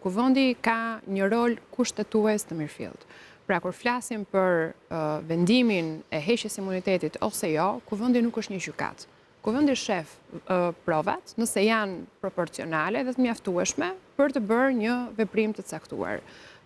Kuvendi ka një rol kushtetues të mirëfilltë. Pra kur flasim për vendimin e heqjes imunitetit ose jo, Kuvendi nuk është një gjykatë. Kuvendi shef provat nëse janë proporcionale dhe të mjaftueshme për të bërë një veprim të caktuar.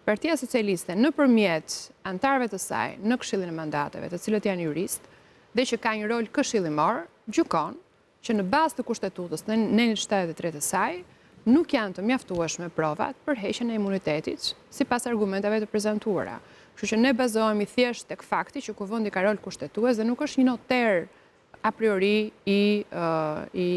Partia Socialiste nëpërmjet anëtarëve të saj në Këshillin e Mandateve, të cilët janë juristë dhe që ka një rol këshillimor, gjykon që në bazë të Kushtetutës në nenit 73 të saj, nuk janë të mjaftueshme provat për heqjen e imunitetit, sipas argumentave të prezantuara. Kështu që ne bazohemi thjesht tek fakti që Kuvendi ka rol kushtetues dhe nuk është një noter a priori i i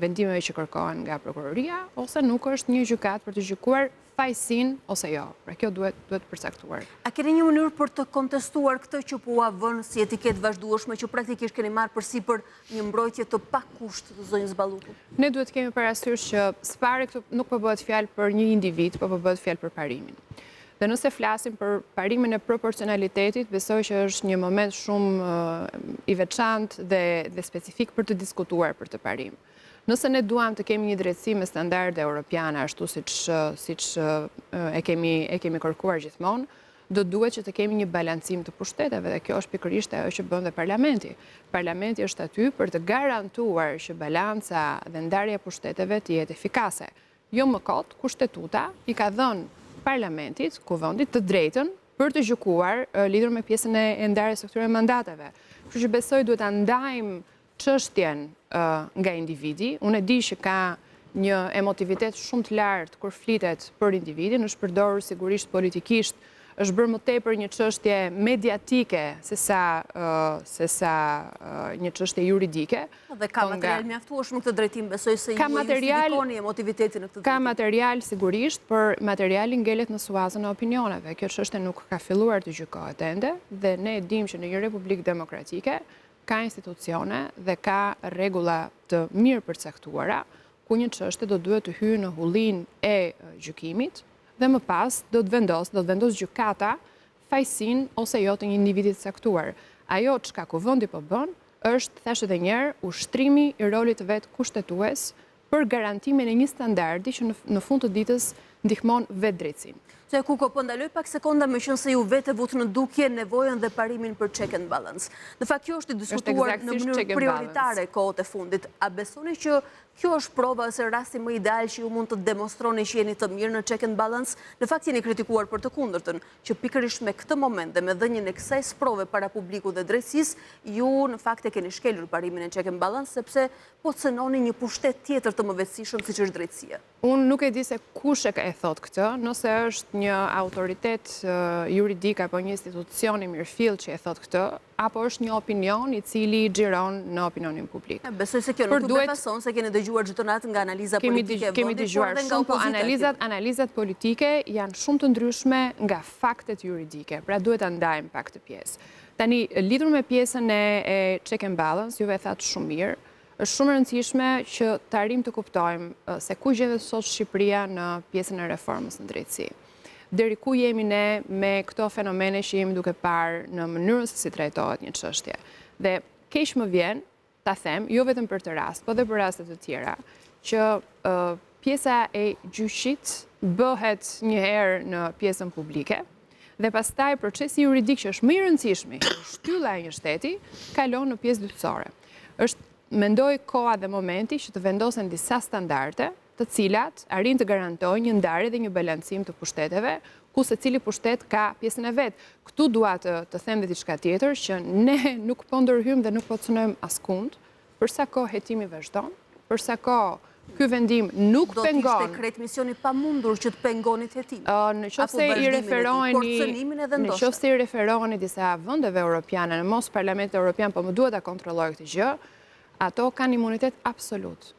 vendimeve që kërkohen nga prokuroria ose nuk është një gjykatë për të gjykuar fajësinë ose jo. Pra kjo duhet duhet përcaktuar. A keni një mënyrë për të kontestuar këtë që po ua vënë si etiketë të vazhdueshme që praktikisht keni marrë përsipër një mbrojtje të pakusht të zonjës Balluku? Ne duhet të kemi parasysh që së pari këtu nuk po bëhet fjalë për një individ, po po bëhet fjalë për parimin. Dhe nëse flasim për parimin e proporcionalitetit, besoj që është një moment shumë i veçantë dhe, dhe specifik për të diskutuar për këtë parim. Nëse ne duam të kemi një drejtësi me standarde europiane, ashtu siç, siç e kemi, e kemi kërkuar gjithmonë, do duhet që të kemi një balancim të pushteteve dhe kjo është pikërisht ajo që bën dhe parlamenti. Parlamenti është aty për të garantuar që balanca dhe ndarja e pushteteve të jetë efikase. Jo më kot, Kushtetuta i ka dhënë Parlamentit, Kuvendit, të drejtën për të gjykuar lidhur me pjesën e ndarjes së këtyre mandateve. Kështu që besoj duhet ta ndajmë çështjen nga individi. Unë e di që ka një emotivitet shumë të lartë kur flitet për individin, është përdorur sigurisht politikisht, është bërë më tepër një çështje mediatike se sa se sa një çështje juridike. Dhe ka po material mjaftueshëm në këtë drejtim, besoj se ju e justifikoni emotivitetin në këtë drejtim. Ka material sigurisht, por materiali ngelet në suazën e opinioneve. Kjo çështje nuk ka filluar të gjykohet ende dhe ne e dimë që në një republikë demokratike ka institucione dhe ka rregulla të mirëpërcaktuara, ku një çështje do duhet të hyjë në hullinë e gjykimit dhe më pas do të vendosë, do të vendosë gjykata fajësinë ose jo të një individi të caktuar. Ajo çka Kuvendi po bën është, thashë edhe një herë, ushtrimi i rolit të vet kushtetues për garantimin e një standardi që në fund të ditës ndihmon vetë drejtësinë. Zonja Kuko, po ndaloj pak sekonda meqenëse ju vetë e vutë në dukje nevojën dhe parimin për check and balance. Në fakt kjo është i diskutuar në mënyrë prioritare kohët e fundit. A besoni që kjo është prova ose rasti më ideal që ju mund të demonstroni që jeni të mirë në check and balance? Në fakt jeni kritikuar për të kundërtën, që pikërisht me këtë moment dhe me dhënien e kësaj sprove para publikut dhe drejtësisë, ju në fakt e keni shkelur parimin e check and balance, sepse po cenoni një pushtet tjetër të mëvetësishëm siç është drejtësia. Unë nuk e di se kush e thotë këtë, nëse është një autoritet juridik apo një institucion i mirëfilltë që e thotë këtë, apo është një opinion i cili xhiron në opinionin publik. Besoj se kjo nuk ju befason se keni dëgjuar çdo natë nga analiza politike e vendit, por dhe nga po opozita. Analizat, analizat politike janë shumë të ndryshme nga faktet juridike, pra duhet ta ndajmë pak këtë pjesë. Tani, lidhur me pjesën e check and balance, juve e thatë shumë mirë, është shumë e rëndësishme që të arrijmë të kuptojmë se ku gjendet sot Shqipëria në pjesën e reformës në drejtësi. Deri ku jemi ne me këto fenomene që jemi duke parë në mënyrën se si trajtohet një çështje. Dhe keq më vjen ta them, jo vetëm për këtë rast, po dhe për raste të tjera, që pjesa e gjyqit bëhet një herë në pjesën publike, dhe pastaj procesi juridik që është më i rëndësishmi, shtylla e një shteti, kalon në pjesë dytësore. Është mendoj koha dhe momenti që të vendosen disa standarde, të cilat arrijnë të garantojnë një ndarje dhe një balancim të pushteteve, ku secili pushtet ka pjesën e vet. Këtu dua të, të them dhe diçka tjetër, që ne nuk po ndërhyjmë dhe nuk po cenojmë askund, për sa kohë hetimi vazhdon, për sa kohë ky vendim nuk pengon... Do të ishte krejt mision i pamundur që të pengonit hetimin. Në qoftë se i referoheni, në qoftë se i referoheni disa vendeve europiane, në mos Parlamentit Europian, po më duhet ta kontrolloj këtë gjë, ato kanë imunitet absolut.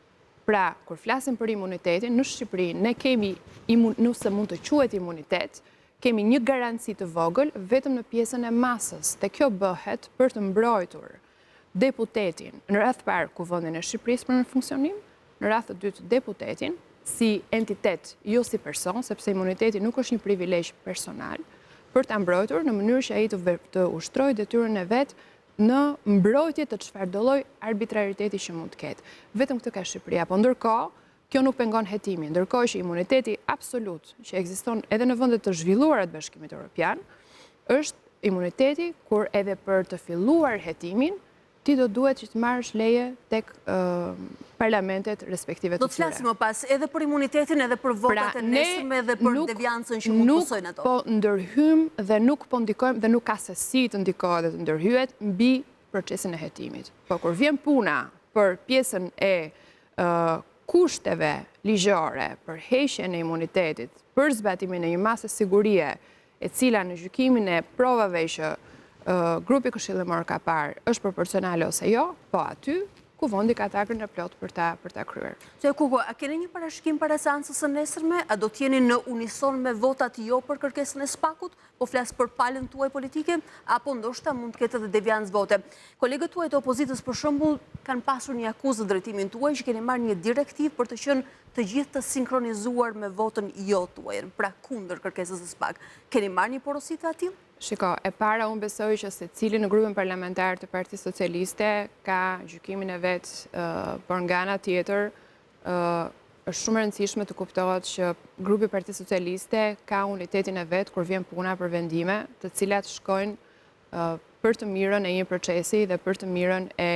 Pra, kur flasim për imunitetin, në Shqipëri ne kemi, nëse mund të quhet imunitet, kemi një garanci të vogël vetëm në pjesën e masës, dhe kjo bëhet për të mbrojtur deputetin, në radhë të parë Kuvendin e Shqipërisë për në funksionim, në radhë të dytë deputetin, si entitet, jo si person, sepse imuniteti nuk është një privilegj personal, për ta mbrojtur në mënyrë që ai të, të ushtrojë detyrën e vet në mbrojtje të çfarëdolloj arbitrariteti që mund të ketë. Vetëm këtë ka Shqipëria, po ndërkohë, Kjo nuk pengon hetimin, ndërkohë që imuniteti absolut që ekziston edhe në vende të zhvilluara të Bashkimit Europian, është imuniteti kur edhe për të filluar hetimin, ti do duhet që të marrësh leje tek parlamentet respektive të tyre. Do të flasim më pas edhe për imunitetin edhe për votat e nesërme dhe për deviancën që mund të pësojnë ato. Nuk po ndërhyjmë dhe nuk po ndikojmë dhe nuk ka se si të ndikohet dhe të ndërhyhet mbi procesin e hetimit. Po kur vjen puna për pjesën e kushteve ligjore për heqjen e imunitetit, për zbatimin e një mase sigurie, e cila në gjykimin e provave që grupi këshillimor ka parë është proporcionale ose jo, po aty Kuvendi ka tagrin e plotë për ta për ta kryer. Zonja Kuko, a keni një parashikim para seancës së nesërme? A do të jeni në unison me votat jo për kërkesën e SPAK-ut? Po flas për palën tuaj politike, apo ndoshta mund të ketë edhe deviancë vote. Kolegët tuaj të opozitës për shembull kanë pasur një akuzë në drejtimin tuaj që keni marrë një direktivë për të qenë të gjithë të sinkronizuar me votën jo tuajën, pra kundër kërkesës së SPAK. Keni marrë një porosi të atillë? Shiko, e para unë besoj që secili në grupin parlamentar të Partisë Socialiste ka gjykimin e vet, por nga ana tjetër është shumë e rëndësishme të kuptohet që grupi i Partisë Socialiste ka unitetin e vet kur vjen puna për vendime, të cilat shkojnë për të mirën e një procesi dhe për të mirën e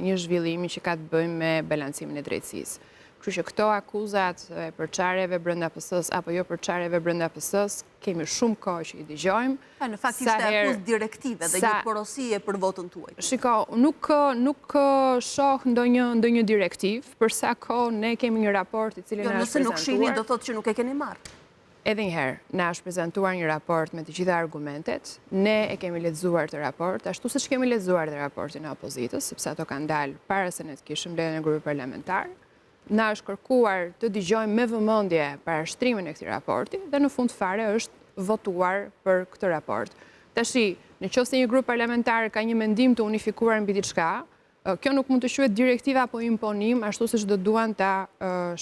një zhvillimi që ka të bëjë me balancimin e drejtësisë. Kështu që këto akuzat e përçarjeve brenda PS-së apo jo përçarjeve brenda PS-së, kemi shumë kohë që i dëgjojmë. Pa, në fakt ishte akuzë direktive dhe një porosi për votën tuaj. Shiko, nuk nuk shoh ndonjë ndonjë direktivë, për sa kohë ne kemi një raport i cili jo, na është prezantuar. Jo, nëse nuk shihni, do thotë që nuk e keni marrë. Edhe një herë, na është prezantuar një raport me të gjitha argumentet, ne e kemi lexuar atë raport, ashtu siç kemi lexuar dhe raportin e opozitës, sepse ato kanë dalë para se ne të kishim mbledhjen e grupit parlamentar. Na është kërkuar të dëgjojmë me vëmendje parashtrimin e këtij raporti dhe në fund fare është votuar për këtë raport. Tashi, në qoftë se një grup parlamentar ka një mendim të unifikuar mbi diçka, kjo nuk mund të quhet direktivë apo imponim, ashtu siç do duan ta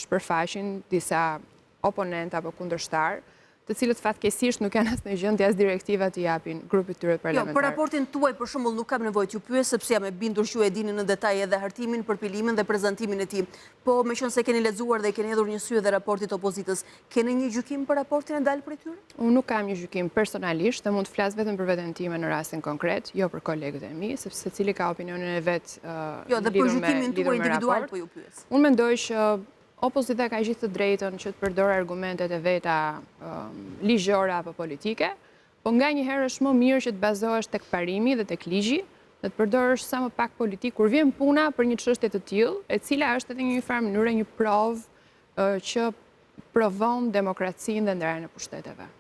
shpërfaqin disa oponentë apo kundërshtarë, të cilët fatkeqësisht nuk janë as në gjendje as direktiva t'i japin grupit të tyre parlamentar. Jo, për raportin tuaj për shembull nuk kam nevojë t'ju pyes sepse jam e bindur që ju e dini në detaj edhe hartimin, përpilimin dhe prezantimin e tij. Po, meqenëse keni lexuar dhe i keni hedhur një sy edhe raportit të opozitës, keni një gjykim për raportin e dalë prej tyre? Unë nuk kam një gjykim personalisht dhe mund të flas vetëm për veten time në rastin konkret, jo për kolegët e mi, sepse secili ka opinionin e vet jo, dhe për gjykimin tuaj individual po ju pyes. Unë mendoj që Opozita ka gjithë të drejtën që të përdorë argumentet e veta ligjore apo politike, po nganjëherë është më mirë që të bazohesh tek parimi dhe tek ligji dhe të përdorësh sa më pak politikë kur vjen puna për një çështje të tillë, e cila është edhe në një farë mënyre një provë që provon demokracinë dhe ndarjen e pushteteve.